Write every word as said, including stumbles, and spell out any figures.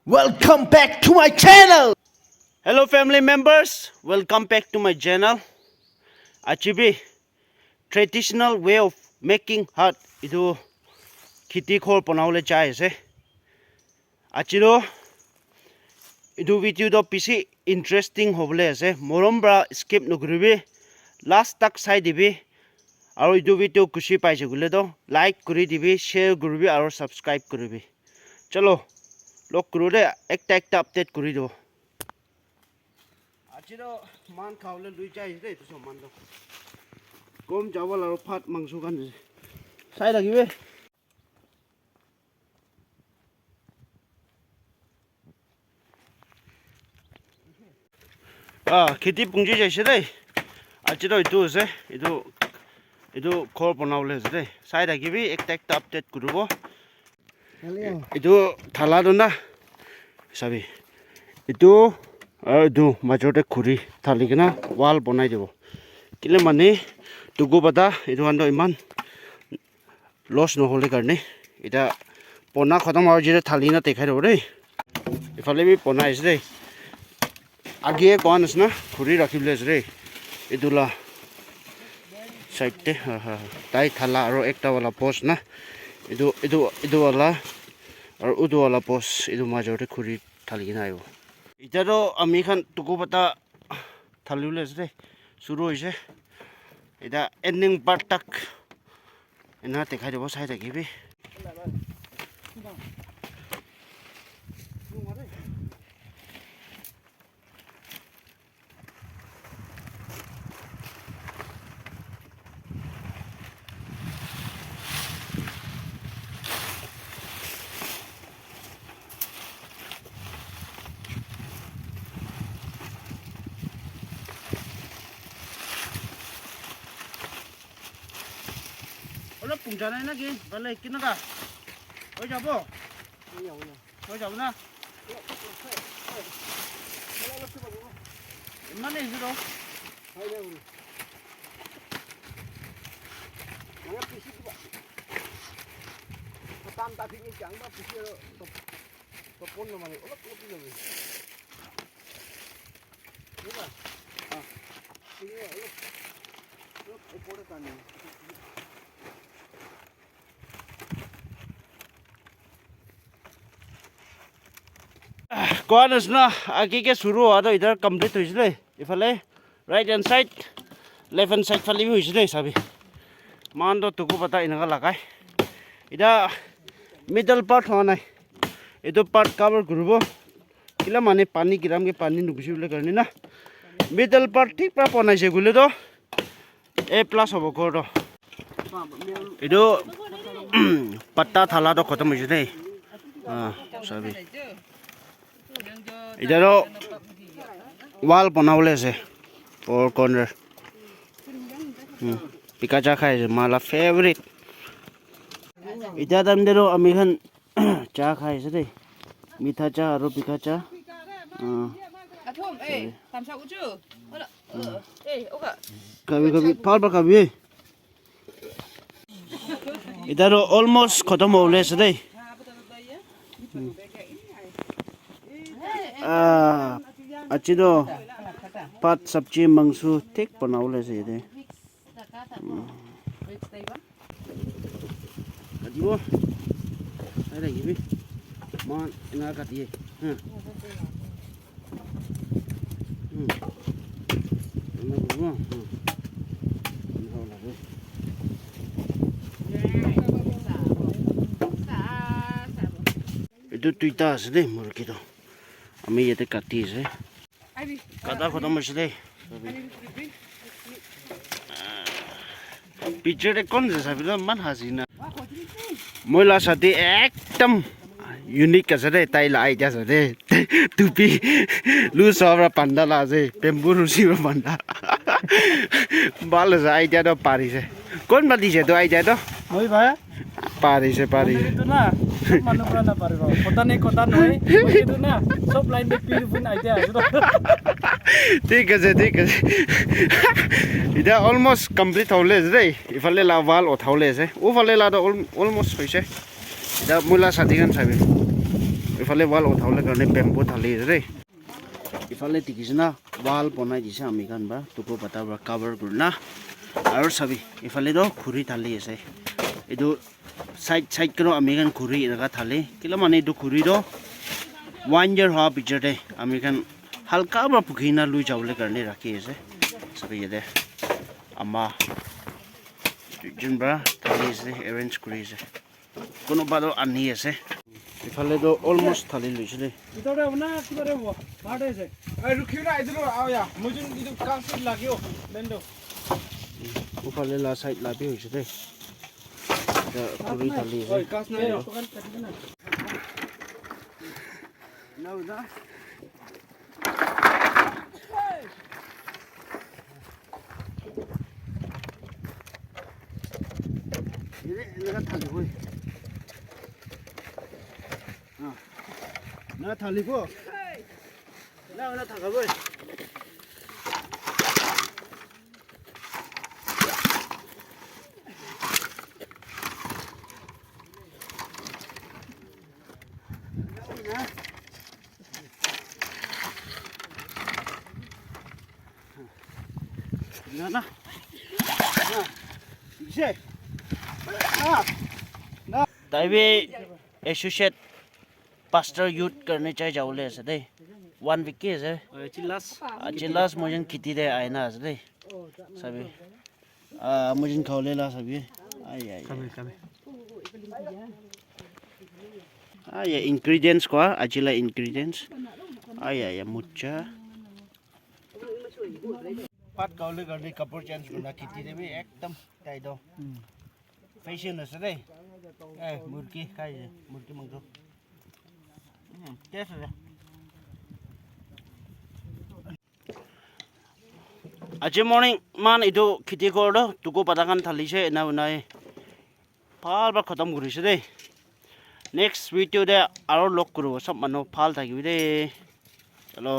Welcome back to my channel. Hello family members, welcome back to my channel. Aji bi traditional way of making hut, etu kheti ghor banabole jai ase. Aji toh etu video toh bishi interesting hobole ase. Morom para skip nokuribi, last tak sai dibi. Aru etu video khushi paise koile toh like kuri dibi, share kuribi aru subscribe kuribi. Chalo, log kuru de, ekta ekta update kuri do. Aji toh man khabole lui jai ase de, etu saman toh. Gom chawal aru bhat mangso khan ase. Sai thakibi. Ah, kheti pungji jaise dei. Aji toh etu ase, etu, etu ghor banabole ase dei. Sai thakibi, ekta ekta update kuribo. Etu thala toh na, sabi. Etu, aru etu majot te khuri thali kena wall banai dibo. Kile mane, tuku bata, etu khan toh iman loss nohole karne, eta bana khatam howa jai thali na dekhai dibo de. Ifale bi banai ase de. Age koa nisna khuri rakhi bole ase de. Etu la side te, ha, ha, ha. Tai thala aru ekta wala post na. Etu, etu, etu wala aru utu wala post, etu majot te khuri thali kena ahibo. Eta toh ami khan tuku bata thali bole ase de. Shuru hoise. Eta ending part tak ena dekhai dibo, sai thakibi. Olop pungja nai na ki? Bale, kinaka? Hoi jabo? Hoi jabo na? Imane easy to. Koa nisna, age ke shuru howa toh idhar complete hoise de. Ifale right hand side, left hand side phale bi hoise de, sabi. Moikhan toh tuku bata enaka lagai. Eta middle part howa nai. Etu part cover kuribo. Kila mane pani kiram ke pani nugusi bole karne na. Middle part thik para banaise koile toh A plus hobo ghor toh. Etu patta thala toh khatam hoise de. Ah, sabi. Eta toh wall banabole ase. Four corner. Hmm. Pika cha khai ase, moi la favorite. Eta time te toh ami khan cha khai ase de. Mitha cha aru pika cha. Ah. Athum, eh, tamsa uchu. Ola, eh, oka. Khabi, khabi, phal para khabi, eh. Eta toh almost khatam hobole ase de. Ah, aji toh bhat, sabji, mangso thik banabole ase yate. Katibo. Sai thakibi. Moikhan ena kati he. Hmm. Hmm. Ena kuribo. Hmm. Ena hola bo. Etu duita ase de murgi toh. Ami yate kati ase. Kata khatam hoise de. Picture te kon ase sabi na, iman hasi na. Moi la sathi ekdam unique ase de, tai la idea ase de. Tupi lu sabra panda la ase, bamboo rusi pra panda. Bhal ase, idea toh parise. Kon ba dise toh idea toh? Moi bhai. Parise, parise. Etu na, sob manu para na paribo. Kota nahi, kota nahi. Etu na, sob line te beautiful idea ase toh. Thik ase, thik ase. Eta almost complete hobole ase de. Ifale la wall uthabole ase. Uphale la toh al-, almost hoise. Eta moi la sathi khan sabi. Ifale wall uthabole karne bamboo thali ase de. Ifale dikhi ase na, wall banai dise ami khan para, tuku pata para cover kurina. Aru sabi, ifale toh khuri thali ase. Etu side side te toh ami khan khuri eneka thali. Kila mane etu khuri toh one year howa pichor te ami khan halka para bukhi na lui jabole karne rakhi ase. Sabi yate ama duijon para thali ase, arrange kuri ase. Kunuba toh ani ase. Ifale toh almost thali loise de. ভিতৰতে হ'ব না কিবাৰে হ'ব? বাৰতে আছে। এই ৰখিও না, এইটো আও ইয়া। মই যোন এইটো কাম চেট লাগে অ, বেণ্ড। Ufale la side la bi hoise de. Eta khuri thali ase. ঐ, কাজ নাই অ। না, না। Yate eneka thalibo. Ah. Eneka thalibo. Eneka, eneka thakabo. Na, na. Na. Dikhi se? Na. Na. Tai bi associate pastor youth karne chai jabole ase de. One week ke ase. Aji last. Aji last moi khan kheti te aina ase de. Sabi. Ah, moi khan khabole la sabi. Ai, ai, ai. Khabi, khabi. Ai, ai, ingredients kwa, aji la ingredients. Ai, ai, ai, mucha. Bhat khabole karne kapur change kurna kheti te bi ekdam tai toh. Fashion ase de. Eh, murgi khai ase, murgi mangso. Hmm, taste ase. Aji morning man etu kheti ghor toh tuku pata khan thali se ena unai bhal para khatam kuri se de. Next video te aro log kuribo, sob manu bhal thakibi de. Chalo.